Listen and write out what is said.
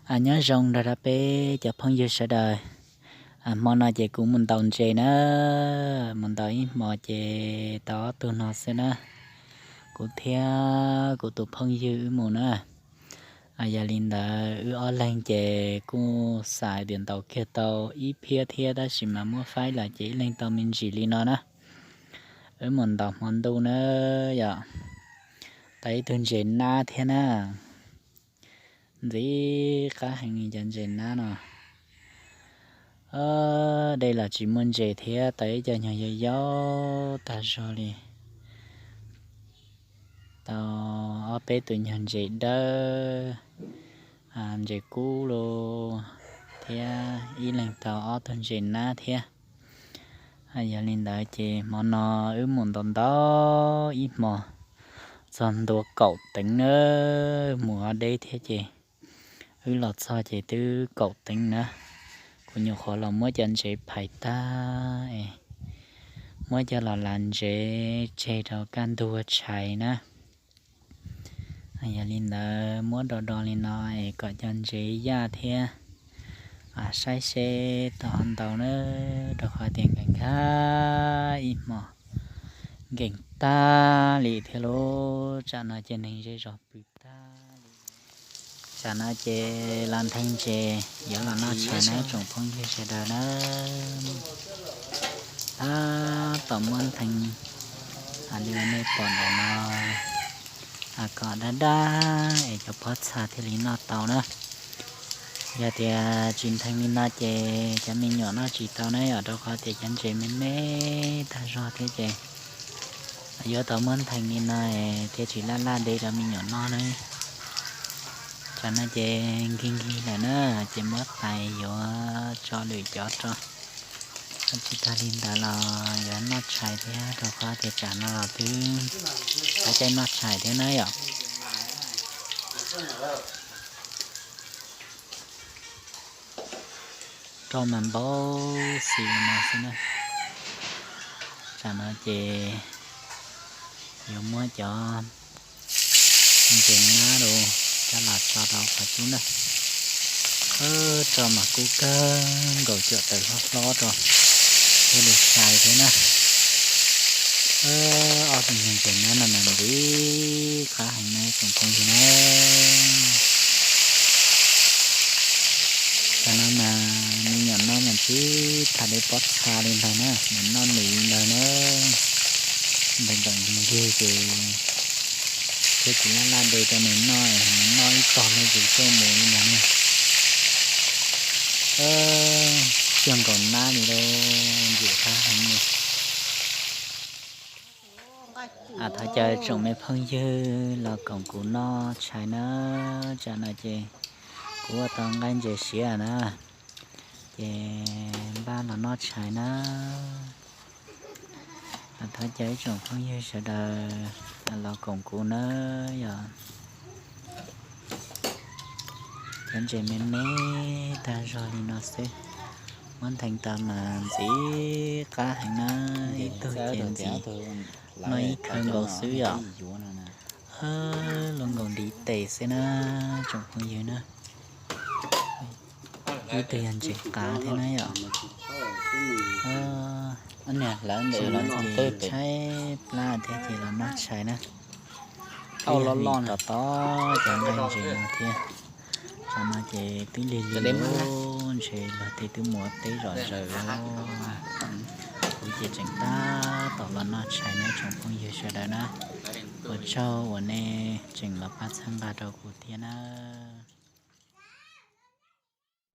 Nyob zoo nrog rau peb cov phooj ywg sawv daws. Hmo no ces kuv mus ntaus ntses na, mus ntaus ib hmos ces tau ob tug no xwb na. Kuv thiab kuv tus phooj ywg wb mus na. Yog li ntawd wb ob leeg ces kuj xav tias ntaus kiag tau ib phiab thiab tab sis mas muab faib lawm ces ib leeg tau me ntsis li no na. Wb mus ntaus hmo ntuj na yom. Tau ib tug ntses nab thiab na. Ntxim qab heev li cov ntses nab no. Dej los tsis muaj ntses thiab tau ib co nyuag yau yau tag zog li. Tau ob peb tus nyuag ntses dawb, ntses kub los thiab ib leeg tau ob tug ntses nab thiab. Yog li ntawd ces hmo no wb mus ntaus ntaus ib hmos txog ntua kaum teev na, mus ob deb thiab ces wb los txog ces twb kaum teev na. Kuv nyuam qhuav los muab cov ntses phais tag es muab cov los las ntses tseg rau kaj ntug tshais na. Yog li ntawd muab do do li no es kom cov ntses yaj thiab saib seb tau ho ntau na, rau qhov tias nkees nkag ib hmos nkees tag li thiab lauj. Tsam no ces neeg zej zog pw tag li. Tsam no ces los ntheev ntses yuav los noj tshais na tsoom phooj ywg sawv daws na. Tab tom muab ntheev li nej pom ntawm no kom dab dab es cov pob txha thiaj li noj tau na. Yog tias tsis ntheev li no ces cov me nyuam noj tsis tau na yom, rau qhov tias cov ntses me me tag zog thiab ces yuav tau muab ntheev li no thiaj tsis laj laj deb rau me nyuam noj na. Tsam no ces nkig nkig lawm na, ces muab tais yuav tso lwm cov rau. Tsis tag li ntawd los yuav noj tshais thiab rau qhov tias tsam no los twb tau caij noj tshais thiab na yom. Rau mas npau xis no xwb na. Tsam no ces yuav muab cov ntses nab rau coj los tso rau qhov cub na. Rau mas kub kawg nkaus cuam taws hlob hlob rau thiaj li sai thiab na. Ob tug ntses nab no mas ntxim qab heev na tsoom phooj ywg na. Tam no mas me nyuam noj mas tsis tham deb pob txha li ntag na, nws noj nws li ntag na. Ntawm ntawm ncig ncig ces thiaj tsis laj laj de rau nws noj, nws noj ib tog no ces tuaj mus li ntag na. Cog nkaus nab li lauj, ntxim qab heev li. Thov caw tsoom me phooj ywg los koom kuv noj tshais na. Tsam no ces kuv ua tau nqaij ntses siav na, ces npaj los noj tshais na. Thov caw ib tsoom phooj ywg sawv daws los koom kuv na yom. Cov ntses me me tag zog li no xwb, muab ntheev tau mas ntxim qab heev na, ib tug ces ntxim noj ib khawv nkaus xwb yom. Luaj nkaus ntiv tes xwb na, tsoom phooj ywg na. Ib tug yog ntses qav thiab na yom. Tshaib plab thiab ces los noj tshais na. Ib yog li tom tom cov nqaij ntses no thiab. Tsam no ces twb lig lig lawm, ntshe luag tej twb mus teb zom zaws lawm. Kuv ces tseem tab tom los noj tshais na tsoom phooj ywg sawv daws na. Ua tsaug uas nej tseem los pab txhawb nqa rau kuv thiab na.